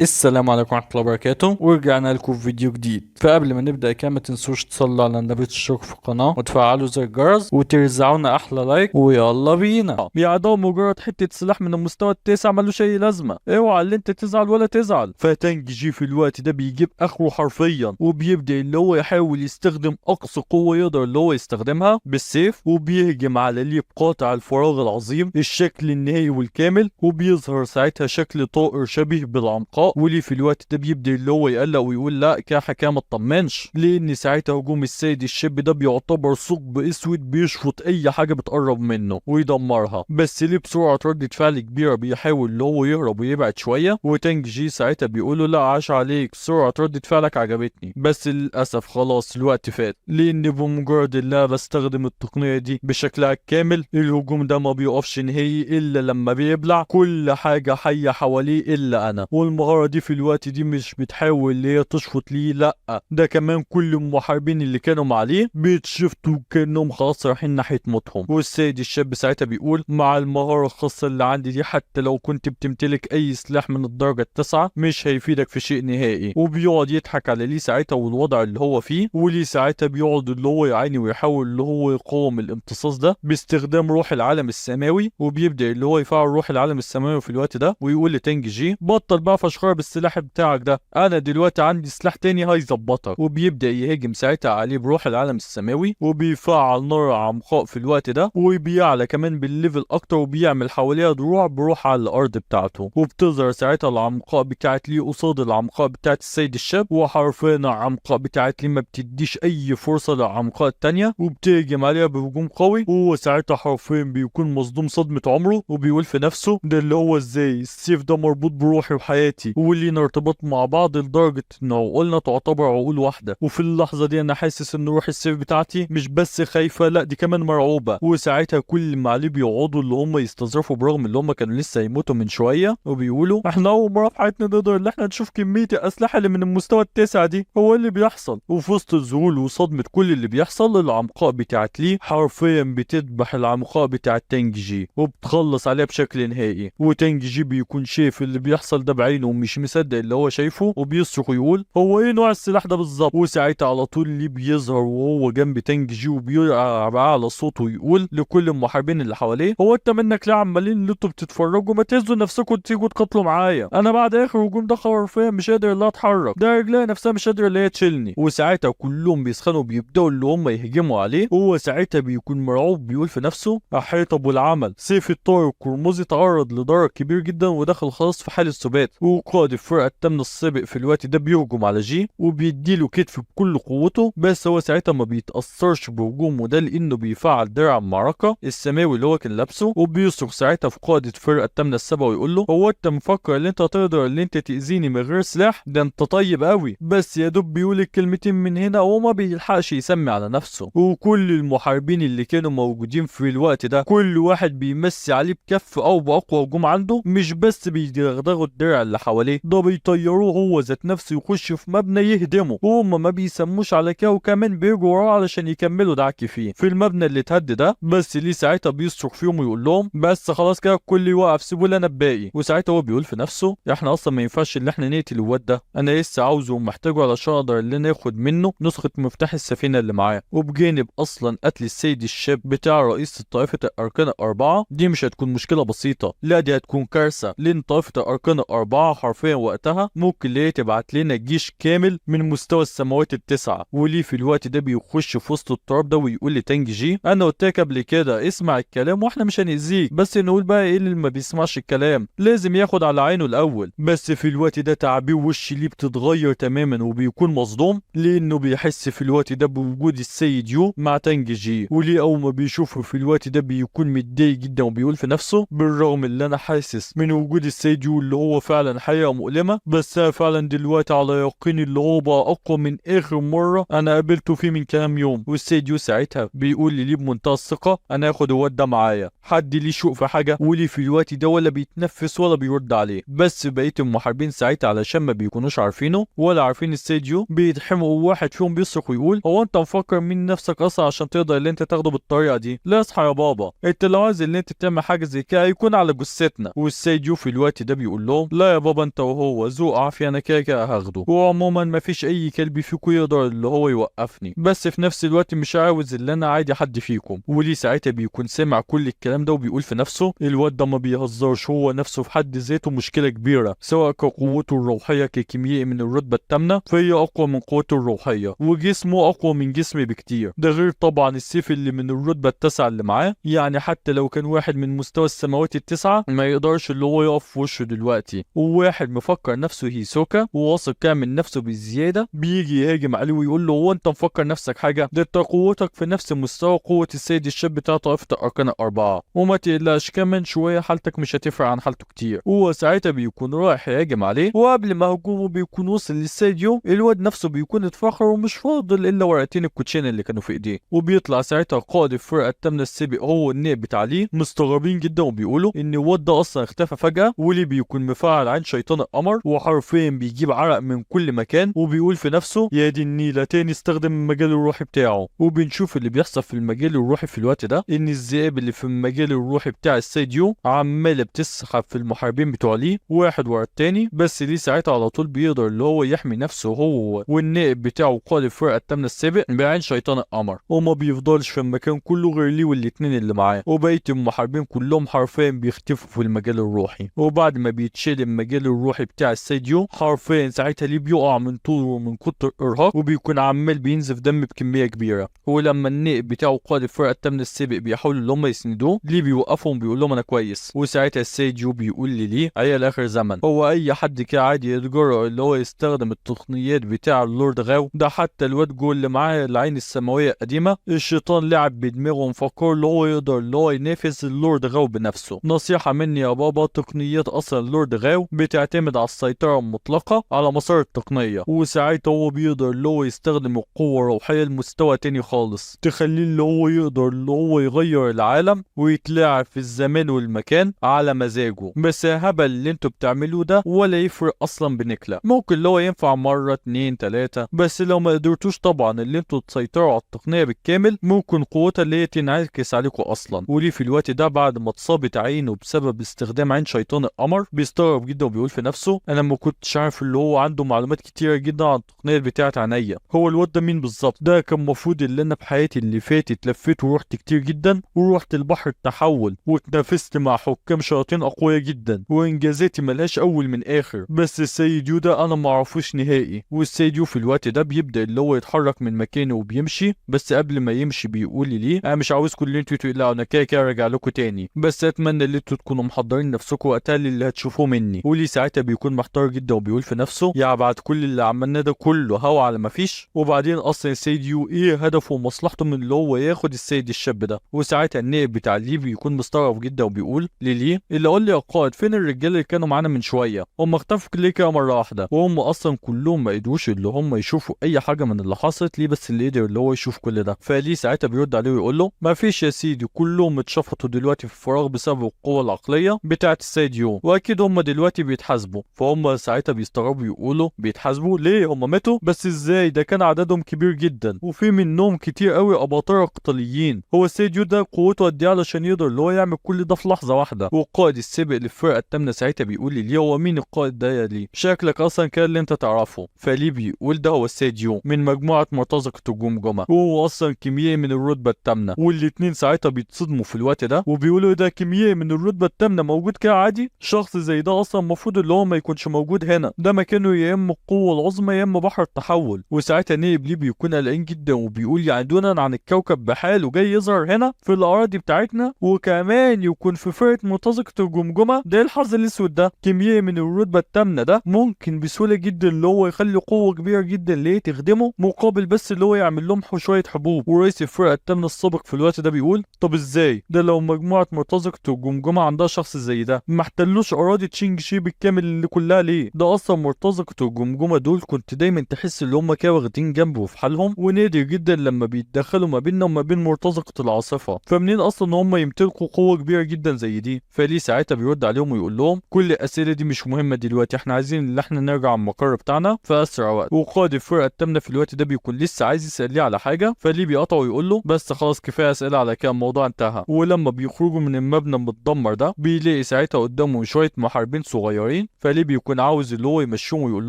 السلام عليكم ورحمة الله وبركاته، ورجعنا لكم في فيديو جديد. فقبل ما نبدأ كده ما تنسوش تصلوا على النبي، تشتركوا في القناة وتفعلوا زر الجرس وترزعونا أحلى like، ويلا بينا. يا ده مجرد حتة سلاح من المستوى التاسع ملوش أي لازمة، اوعى اللي انت تزعل ولا تزعل. فتانج جي في الوقت ده بيجيب آخره حرفيا، وبيبدأ اللي هو يحاول يستخدم أقصى قوة يقدر اللي هو يستخدمها بالسيف، وبيهجم على ليه بقاطع الفراغ العظيم الشكل النهائي والكامل، وبيظهر ساعتها شكل طائر شبيه بالعنقاء. وليه في الوقت ده بيبدأ اللي هو يقلق ويقول لا كده حكاية ما تطمنش، لان ساعتها هجوم السيد الشاب ده بيعتبر ثقب اسود بيشفط اي حاجة بتقرب منه ويدمرها. بس ليه بسرعة ردة فعل كبيرة بيحاول اللي هو يهرب ويبعد شوية، وتانج جي ساعتها بيقول له لا عاش عليك، سرعة ردة فعلك عجبتني، بس للاسف خلاص الوقت فات، لان بمجرد اللي انا بستخدم التقنية دي بشكلها الكامل الهجوم ده ما بيقفش نهائي الا لما بيبلع كل حاجة حيه حواليه الا انا. والمهاره دي في الوقت دي مش بتحاول اللي هي تشفط ليه، لا ده كمان كل المحاربين اللي كانوا معاه بيتشفتوا كانهم خلاص رايحين ناحية موتهم. والسيد الشاب ساعتها بيقول مع المهارة الخاصة اللي عندي دي حتى لو كنت بتمتلك اي سلاح من الدرجة التاسعة مش هيفيدك في شيء نهائي. وبيقعد يضحك على ليه ساعتها والوضع اللي هو فيه، وليه ساعتها بيقعد اللي هو يعاني ويحاول اللي هو يقاوم الامتصاص ده باستخدام روح العالم السماوي، وبيبدا اللي هو يفعل روح العالم السماوي في الوقت ده ويقول لتانج جي بطل بقى فشخره بالسلاح بتاعك ده، انا دلوقتي عندي سلاح تاني هيظبطك. وبيبدا يهاجم ساعتها عليه بروح العالم السماوي، وبيفعل نار عمقاء في الوقت ده، وبيعلى كمان بال level اكتر، وبيعمل حواليها دروع بروح على الارض بتاعته، وبتظهر ساعتها العمقاء بتاعت ليه قصاد العمقاء بتاعت السيد الشاب. وحرفيا العمقاء بتاعت ليه ما بتديش اي فرصة للعمقاء التانية، وبتهجم عليها بهجوم قوي، وهو ساعتها حرفيا بيكون مصدوم صدمة عمره، وبيقول في نفسه ده اللي هو ازاي السيف ده مربوط بروحي وحياتي ولينا ارتباط مع بعض لدرجة ان عقولنا تعتبر عقول واحدة. وفي اللحظة دي انا حاسس ان روح السيف بتاعتي مش بس خايفة، لا دي كمان مرعوبة. وساعتها كل ما عليه بيقعدوا اللي هم يستظرفوا برغم اللي هم كانوا لسه يموتوا من شوية، وبيقولوا احنا اول مرة في حياتنا نقدر ان احنا نشوف كمية الاسلحة اللي من المستوى التاسع دي، هو اللي بيحصل. وفي وسط الذهول وصدمة كل اللي بيحصل العمقاء بتاعت ليه حرفيا بتذبح العمقاء بتاعت تانج جي وبتخلص عليها بشكل نهائي. وتانج جي بيكون شايف اللي بيحصل ده بعينه ومش مصدق اللي هو شايفه، وبيصرخ ويقول هو ايه نوع السلاح ده بالظبط. وساعتها على طول ليه بيظهر وهو جنب تانج جي وبيقع بقى على صوته ويقول لكل المحاربين اللي حواليه هو انت منك ليه عمالين اللي انتوا بتتفرجوا، ما تهزوا نفسكم وتيجوا تقاتلوا معايا، انا بعد اخر هجوم ده حرفيا مش قادر لا اتحرك، ده رجلي نفسها مش قادرة اللي هي تشيلني. وساعتها كلهم بيسخنوا بيبداوا اللي هم يهجموا عليه، وهو ساعتها بيكون مرعوب بيقول في نفسه احيط ابو العمل، سيف الطائر القرمزي تعرض لضرر كبير جدا ودخل خلاص في حاله سبات. وقائد الفرقة الثامنة السابق في الوقت ده بيهجم على جي وبيديله كتف بكل قوته، بس هو ساعتها ما بيتاثرش بهجومه ده لانه بيفعل درع المعركة السماوي اللي هو كان لابسه، وبيصرخ ساعتها في قائد الفرقة الثامنة السابقة ويقول له هو انت مفكر ان انت تقدر ان انت تاذيني من غير سلاح؟ ده انت طيب قوي. بس يا دوب بيقول الكلمتين من هنا وما بيلحقش يسمي على نفسه. وكل المحاربين اللي كانوا موجودين في الوقت ده كل واحد بيمسي عليه بكف او باقوى هجوم عنده، مش بس بيدغدغوا الدرع اللي حواليه، ده بيطيروه هو ذات نفسه يخش في مبنى يهدمه، وهم ما بيسموش على كده، وكمان بيجوا وراه علشان يكملوا دعك فيه في المبنى اللي اتهد ده. بس ليه ساعتها بيصرخ فيهم ويقول لهم بس خلاص كده الكل يوقف، سيبوا لي انا الباقي. وساعتها هو بيقول في نفسه احنا اصلا ما ينفعش ان احنا نقتل الواد ده، انا لسه عاوزه ومحتاجة علشان اقدر ان انا اخد منه نسخه مفتاح السفينة اللي معاه. وبجانب اصلا قتل السيد الشاب بتاع رئيس طائفة الاركان الاربعة دي مش هتكون مشكلة بسيطة، لا دي هتكون كارثة، لان طائفة الاركان الاربعة حرفيا وقتها ممكن ليه تبعت لنا جيش كامل من مستوى السماوات التسعة. وليه في الوقت ده بيخش في وسط التراب ده ويقول لتانج جي انا قلت لك قبل كده اسمع الكلام واحنا مش هنأذيك، بس نقول بقى ايه اللي ما بيسمعش الكلام لازم ياخد على عينه الاول. بس في الوقت ده تعابير وش ليه بتتغير تماما وبيكون مصدوم، لانه بيحس في الوقت ده بوجود السيد يو مع تانج جي. وليه اول ما بيشوفه في الوقت ده بيكون متضايق جدا وبيقول في نفسه بالرغم اللي انا حاسس من وجود السيد يو اللي هو فعلا حقيقة مؤلمة، بس انا فعلا دلوقتي على يقين اللي هو بقى اقوى من اخر مرة انا قابلته فيه من كام يوم. والسيد يو ساعتها بيقول لي بمنتهى الثقة انا هاخد الواد ده معايا، حد ليه شوق في حاجة؟ وليه في الوقت ده ولا بيتنفس ولا بيرد عليه. بس بقية المحاربين ساعتها علشان ما بيكونوش عارفينه ولا عارفين السيد يو بيتحمقوا، وواحد فيهم بيصرخ ويقول هو انت مفكر مين نفسك اصلا عشان تقدر اللي انت تاخده بالطريقة دي؟ لا اصحى يا بابا، انت لو عايز اللي انت تعمل حاجة زي كده هيكون على جثتنا. والسيد يو في الوقت ده بيقول لهم لا يا بابا انت انت وهو ذوق عافية، انا كده كده هاخده، وعموما مفيش اي كلب فيكم يقدر اللي هو يوقفني، بس في نفس الوقت مش عاوز اللي انا عادي حد فيكم. وليه ساعتها بيكون سمع كل الكلام ده وبيقول في نفسه الواد ده ما بيهزرش، هو نفسه في حد ذاته مشكلة كبيرة، سواء كقوته الروحية ككيميائي من الرتبة الثامنة فهي اقوى من قوته الروحية، وجسمه اقوى من جسمي بكتير، ده غير طبعا السيف اللي من الرتبة التاسعة اللي معاه، يعني حتى لو كان واحد من مستوى السماوات التسعة ما يقدرش اللي هو يقف في وشه دلوقتي. وواحد مفكر نفسه هيسوكا وواثق كده من نفسه بالزيادة بيجي يهاجم عليه ويقول له هو انت مفكر نفسك حاجة؟ ده انت قوتك في نفس مستوى قوة السيد الشاب بتاع طائفة الاركان الاربعة، وما تقلقش كمان شوية حالتك مش هتفرق عن حالته كتير. وهو ساعتها بيكون رايح يهاجم عليه، وقبل ما هجومه بيكون وصل للسيد يو، الواد نفسه بيكون اتفخر ومش فاضل الا ورقتين الكوتشينه اللي كانوا في ايديه. وبيطلع ساعتها قائد الفرقة الثامنة السابق هو النائب بتاع ليه مستغربين جدا وبيقولوا ان الواد ده اصلا اختفى فجاة، وليه بيكون مفعل عين شيطان القمر وحرفيا بيجيب عرق من كل مكان، وبيقول في نفسه يا دي النيله تاني استخدم المجال الروحي بتاعه. وبنشوف اللي بيحصل في المجال الروحي في الوقت ده، ان الذئاب اللي في المجال الروحي بتاع السيد يو عماله بتسحب في المحاربين بتوع ليه واحد ورا التاني، بس ليه ساعتها على طول بيقدر اللي هو يحمي نفسه هو والنائب بتاعه قائد الفرقة الثامنة السابق بعين شيطان القمر، وما بيفضلش في المكان كله غير ليه والاتنين اللي معاه، وبقية المحاربين كلهم حرفيا بيختفوا في المجال الروحي. وبعد ما بيتشال المجال الروحي بتاع السيد يو حرفيا ساعتها ليه بيقع من طوله ومن كتر الارهاق، وبيكون عمال بينزف دم بكمية كبيرة. ولما النائب بتاعه قائد الفرقة الثامنة السابق بيحاولوا ان هم يسندوه ليه بيوقفهم بيقول لهم انا كويس. وساعتها السيد يو بيقول ليه عيال اخر زمن، هو اي حد كده عادي يتجرأ اللي هو يستخدم التقنيات بتاع اللورد غاو ده؟ حتى الواد جو اللي معاه العين السماوية القديمة الشيطان لعب بدماغه ومفكر اللي هو يقدر اللي هو ينافس اللورد غاو بنفسه. نصيحة مني يا بابا، تقنيات اصلا اللورد غاو بتعتمد على السيطرة المطلقة على مسار التقنية، وساعتها هو بيقدر اللي هو يستخدم القوة الروحية لمستوى تاني خالص، تخليه اللي هو يقدر اللي هو يغير العالم ويتلاعب في الزمان والمكان على مزاجه. بس هبل اللي انتوا بتعملوه ده ولا يفرق اصلا بنكله، ممكن اللي هو ينفع مرة 2 3، بس لو ما قدرتوش طبعا اللي انتوا تسيطروا على التقنية بالكامل ممكن قوتها اللي هي تنعكس عليكم اصلا. وليه في الوقت ده بعد ما اتصابت عينه بسبب استخدام عين شيطان القمر بيستغرب جدا وبيقول في نفسه انا ما كنتش عارف اللي هو عنده معلومات كتيرة جدا عن التقنية بتاعت عينيا، هو الواد ده مين بالظبط؟ ده كان المفروض اللي انا في حياتي اللي فاتت لفيت ورحت كتير جدا، ورحت البحر التحول واتنافست مع حكام شياطين اقوياء جدا، وانجازاتي ملهاش اول من اخر، بس السيد يو ده انا ما اعرفوش نهائي. والسيد يو في الوقت ده بيبدا اللي هو يتحرك من مكانه وبيمشي، بس قبل ما يمشي بيقول لي ليه انا مش عاوزكم اللي انتوا تقلقوا، انا كده كده راجع لكم تاني، بس اتمنى ان انتوا تكونوا محضرين نفسكم وقتها اللي هتشوفوه مني. وليه ساعتها بيكون محتار جدا وبيقول في نفسه يا بعد كل اللي عملناه ده كله هوا على ما فيش. وبعدين اصلا السيد يو ايه هدفه ومصلحته من اللي هو ياخد السيد الشاب ده؟ وساعتها النائب بتاع ليه بيكون مستغرب جدا وبيقول لليه اللي قول لي يا قائد فين الرجالة اللي كانوا معانا من شوية؟ هم اختفوا ليه كده مرة واحدة؟ وهم اصلا كلهم ما قدروش اللي هم يشوفوا اي حاجة من اللي حصلت ليه، بس اللي قدر اللي هو يشوف كل ده. فليه ساعتها بيرد عليه ويقول له ما فيش يا سيدي، كلهم اتشفطوا دلوقتي في الفراغ بسبب القوة العقلية بتاعه السيد يو، واكيد هم دلوقتي بيتحاسبوا. فهم ساعتها بيستغربوا يقولوا بيتحاسبوا ليه؟ هم ماتوا؟ بس ازاي؟ ده كان عددهم كبير جدا وفي منهم كتير قوي اباطره قتاليين، هو السيد يو ده قوته قد ايه علشان يقدر اللي هو يعمل كل ده في لحظة واحدة؟ والقائد السابق للفرقة الثامنة ساعتها بيقول لي ليه هو مين القائد ده يا ليه؟ شكلك اصلا كان اللي انت تعرفه. فليه بيقول ده هو السيد يو من مجموعة مرتزقة الجمجمة، وهو اصلا كيميائي من الرتبة الثامنة. والاتنين ساعتها بيتصدموا في الوقت ده وبيقولوا ده كيميائي من الرتبة الثامنة موجود كده عادي؟ شخص زي ده اصلا المفروض اللي هو ما يكونش موجود هنا، ده مكانه يا اما القوة العظمى يا اما بحر التحول. وساعتها نائب ليه بيكون قلقان جدا وبيقول يعني دونا عن الكوكب بحاله جاي يظهر هنا في الاراضي بتاعتنا، وكمان يكون في فرقه مرتزقة الجمجمة، ده الحظ الاسود ده؟ كيميائي من الرتبة الثامنة ده ممكن بسهولة جدا اللي هو يخلي قوة كبيرة جدا ليه تخدمه مقابل بس اللي هو يعمل لهم شوية حبوب. ورئيس الفرقة الثامنة السابق في الوقت ده بيقول طب ازاي ده لو مجموعة مرتزقة الجمجمة عندها شخص زي ده ما احتلوش اراضي تشينج شي بالكامل اللي كلها ليه؟ ده اصلا مرتزقة الجمجمة دول كنت دايما تحس اللي هم كده واخدين جنبه في حالهم، ونادر جدا لما بيتدخلوا ما بيننا وما بين مرتزقة العاصفة، فمنين اصلا ان هم يمتلكوا قوة كبيرة جدا زي دي؟ فليه ساعتها بيرد عليهم ويقول لهم كل الاسئلة دي مش مهمة دلوقتي، احنا عايزين ان احنا نرجع المقر بتاعنا في اسرع وقت. وقائد الفرقة الثامنة في الوقت ده بيكون لسه عايز يسال ليه على حاجة، فليه بيقطعه ويقول له بس خلاص كفاية اسئلة على كده الموضوع انتهى. ولما بيخرجوا من المبنى المتدمر ده بيلاقي ساعتها قدامه شوية محاربين صغيرين طالعين. فليه بيكون عاوز اللي هو يمشيهم ويقول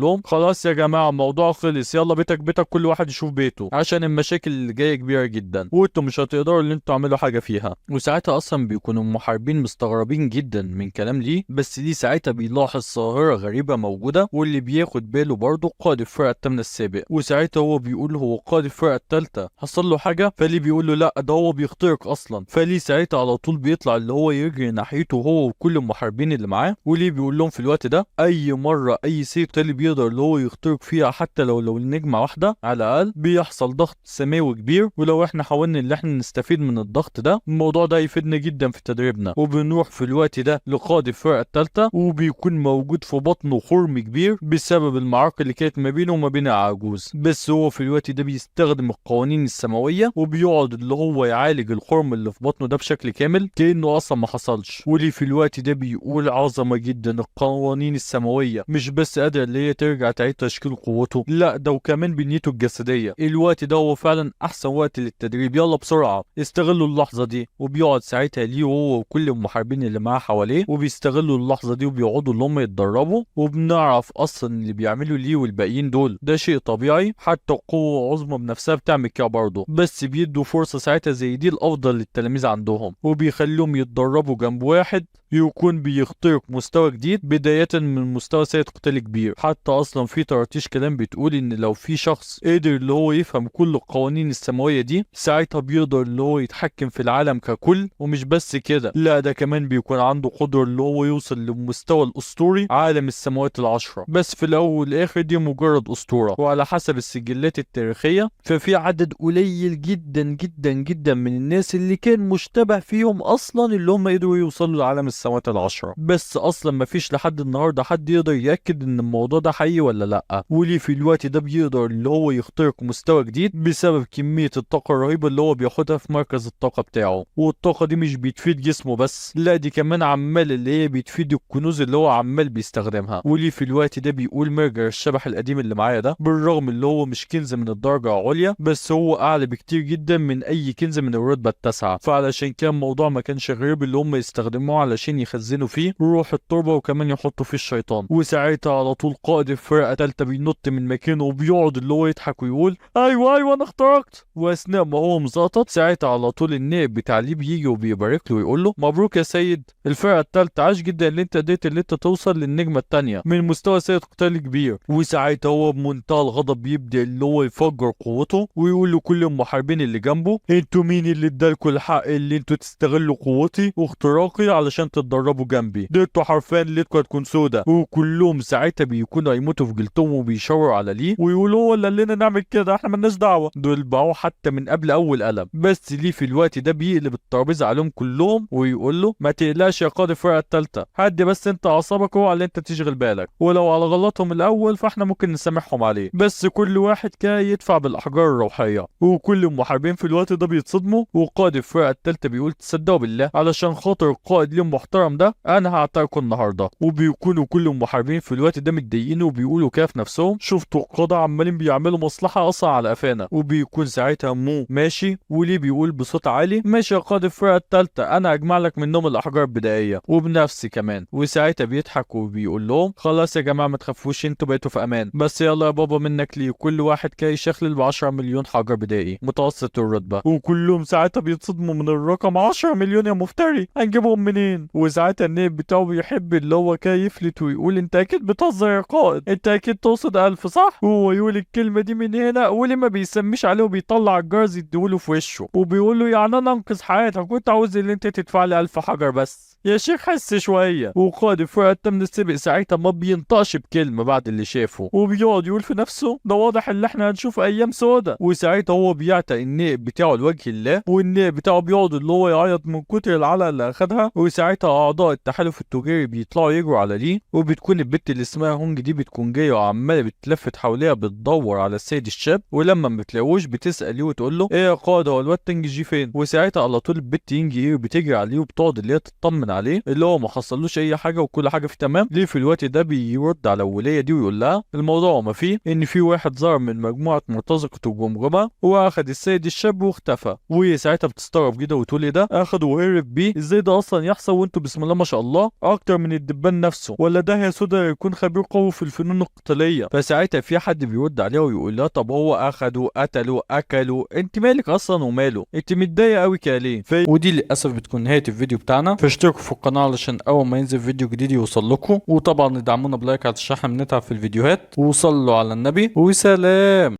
لهم خلاص يا جماعة الموضوع خلص، يلا بيتك بيتك، كل واحد يشوف بيته، عشان المشاكل اللي جاية كبيرة جدا وانتم مش هتقدروا ان انتوا تعملوا حاجة فيها. وساعتها اصلا بيكونوا المحاربين مستغربين جدا من كلام ليه، بس ليه ساعتها بيلاحظ ظاهره غريبة موجودة، واللي بياخد باله برضه قائد الفرقة الثامنة السابق. وساعتها هو بيقول هو قائد الفرقة الثالثة حصل له حاجة؟ فليه بيقول له لا ده هو بيخترق اصلا. فليه ساعتها على طول بيطلع اللي هو يجري ناحيته هو وكل المحاربين اللي معاه، وليه بيقول لهم في الوقت ده اي مرة اي سيف تالي بيقدر اللي هو يخترق فيها حتى لو النجمة واحدة على الاقل بيحصل ضغط سماوي كبير، ولو احنا حاولنا ان احنا نستفيد من الضغط ده الموضوع ده يفيدنا جدا في تدريبنا. وبنروح في الوقت ده لقائد الفرقة الثالثة، وبيكون موجود في بطنه خرم كبير بسبب المعركة اللي كانت ما بينه وما بين العجوز، بس هو في الوقت ده بيستخدم القوانين السماوية وبيقعد اللي هو يعالج الخرم اللي في بطنه ده بشكل كامل كانه اصلا ما حصلش. وليه في الوقت ده بيقول عظمه جدا القوانين السماوية مش بس قادرة اللي هي ترجع تعيد تشكيل قوته، لا ده وكمان بنيته الجسدية. الوقت ده هو فعلا احسن وقت للتدريب، يلا بسرعة استغلوا اللحظة دي. وبيقعد ساعتها ليه هو وكل المحاربين اللي معاه حواليه وبيستغلوا اللحظة دي وبيقعدوا اللي هم يتدربوا. وبنعرف اصلا اللي بيعملوا ليه والباقيين دول ده شيء طبيعي، حتى القوة العظمى بنفسها بتعمل كده برضه، بس بيدوا فرصة ساعتها زي دي الافضل للتلاميذ عندهم، وبيخلوهم يتدربوا جنب واحد يكون بيخترق مستوى جديد بداية من مستوى سيد قتال كبير. حتى اصلا في طراطيش كلام بتقول ان لو في شخص قدر اللي هو يفهم كل القوانين السماوية دي ساعتها بيقدر اللي هو يتحكم في العالم ككل، ومش بس كده لا ده كمان بيكون عنده قدرة اللي هو يوصل للمستوى الاسطوري عالم السماوات العشرة. بس في الاول والاخر دي مجرد اسطورة، وعلى حسب السجلات التاريخية ففي عدد قليل جدا جدا جدا من الناس اللي كان مشتبه فيهم اصلا اللي هم قدروا يوصلوا لعالم السماوات العشرة، بس اصلا مفيش لحد النهارده حد يقدر ياكد ان الموضوع ده حقيقي ولا لا. وليه في الوقت ده بيقدر اللي هو يخترق مستوى جديد بسبب كمية الطاقة الرهيبة اللي هو بياخدها في مركز الطاقة بتاعه، والطاقة دي مش بتفيد جسمه بس، لا دي كمان عمال اللي هي بتفيد الكنوز اللي هو عمال بيستخدمها. وليه في الوقت ده بيقول مرجع الشبح القديم اللي معايا ده بالرغم اللي هو مش كنز من الدرجة العليا بس هو اعلى بكتير جدا من اي كنز من الرتبة التاسعة، فعلشان كده الموضوع ما كانش غريب اللي هم يستخدموه علشان يخزنوا فيه روح التربة وكمان يحطوا فيه الشيطان. وساعتها على طول قائد الفرقة الثالثة بينط من مكانه وبيقعد اللي هو يضحك ويقول ايوه ايوه انا اخترقت. واثناء ما هو مزقطط ساعتها على طول النائب بتاع ليه بيجي وبيبارك له ويقول له مبروك يا سيد الفرقة الثالثة، عاش جدا اللي انت قدرت اللي انت توصل للنجمه الثانية من مستوى سيد قتال كبير. وساعتها هو بمنتهى الغضب بيبدا اللي هو يفجر قوته ويقول لكل المحاربين اللي جنبه انتوا مين اللي ادالكوا الحق اللي انتوا تستغلوا قوتي واختراقي علشان تتدربوا جنبي؟ ده انتوا حرفيا ليلتكم هتكون سودا. وكلهم ساعتها بيكونوا هيموتوا في جلدهم وبيشاوروا على ليه ويقولوا هو اللي قال لنا نعمل كده، احنا مالناش دعوه، دول باعوه حتى من قبل اول قلم. بس ليه في الوقت ده بيقلب الترابيزة عليهم كلهم ويقول له ما تقلقش يا قائد الفرقة الثالثة، هدي بس انت اعصابك اوعى اللي انت تشغل بالك، ولو على غلطهم الاول فاحنا ممكن نسامحهم عليه، بس كل واحد كده يدفع بالاحجار الروحية. وكل المحاربين في الوقت ده بيتصدموا، وقائد الفرقة الثالثة بيقول تصدقوا بالله علشان خاطر القائد ليه المحترم ده انا هعتركوا النهارده. وبيكونوا كل المحاربين في الوقت ده متضايقين وبيقولوا كده في نفسهم شفتوا القادة عمالين بيعملوا مصلحة اصلا على قفانا. وبيكون ساعتها مو ماشي وليه بيقول بصوت عالي ماشي يا قائد الفرقة الثالثة انا هجمع لك منهم الاحجار البدائية وبنفسي كمان. وساعتها بيضحك وبيقول لهم خلاص يا جماعة ما تخافوش انتوا بقيتوا في امان، بس يلا يا بابا منك ليه كل واحد كده يشخلل ب 10 مليون حجر بدائي متوسط الرتبة. وكلهم ساعتها بيتصدموا من الرقم 10 مليون يا مفتري هنجيبهم منين؟ وساعتها النائب بتاعه بيحب اللي هو كده يفلت ويقول انت اكيد بتهزر يا قائد، انت اكيد تقصد 1000 صح؟ وهو يقول الكلمة دي من هنا وليه ما بيسميش عليه وبيطلع الجرس يديهوله في وشه وبيقول له يعني انا انقذ حياتك وانت عاوز اللي انت تدفع لي 1000 حجر بس يا شيخ حس شوية. وقائد الفرقة الثامنة السابق ساعتها ما بينطقش بكلمه بعد اللي شافه وبيقعد يقول في نفسه ده واضح اللي احنا هنشوف ايام سودة. وساعتها هو بيعتق النائب بتاعه لوجه الله، والنائب بتاعه بيقعد اللي هو يعيط من كتر العلقة اللي اخدها. وساعتها اعضاء التحالف التجاري بيطلعوا يجروا على ليه، وبتكون البت اللي اسمها هونج دي بتكون جاية وعماله بتلفت حواليها بتدور على السيد الشاب، ولما ما بتلاقوش بتسال ليه وتقول له ايه يا قائد هو الواد تنج جي فين؟ وساعتها على طول البت ينجي ايه بتجري عليه وبتقعد اللي هي تطمن بتطمن عليه اللي هو ما حصلوش اي حاجة وكل حاجة في تمام. ليه في الوقت ده بيرد على الوليه دي ويقول لها الموضوع وما فيه ان في واحد ظهر من مجموعة مرتزقة الجمجمة واخد السيد الشاب واختفى. وهي ساعتها بتستغرب كده وتقول ايه ده، اخده وهرب بيه ازاي؟ ده اصلا يحصل وانتوا بسم الله ما شاء الله اكتر من الدبان نفسه، ولا ده ياسودا يكون خبير قوي في الفنون القتالية. فساعتها في حد بيرد عليها ويقول لها طب هو اخده قتله اكله، انت مالك اصلا وماله، انت متضايقة قوي كده ليه؟ ودي للاسف بتكون نهاية الفيديو بتاعنا. فاشتركوا في القناة علشان اول ما ينزل فيديو جديد يوصل لكم، وطبعا ادعمونا ب like علشان احنا بنتعب في الفيديوهات، وصلوا على النبي وسلام.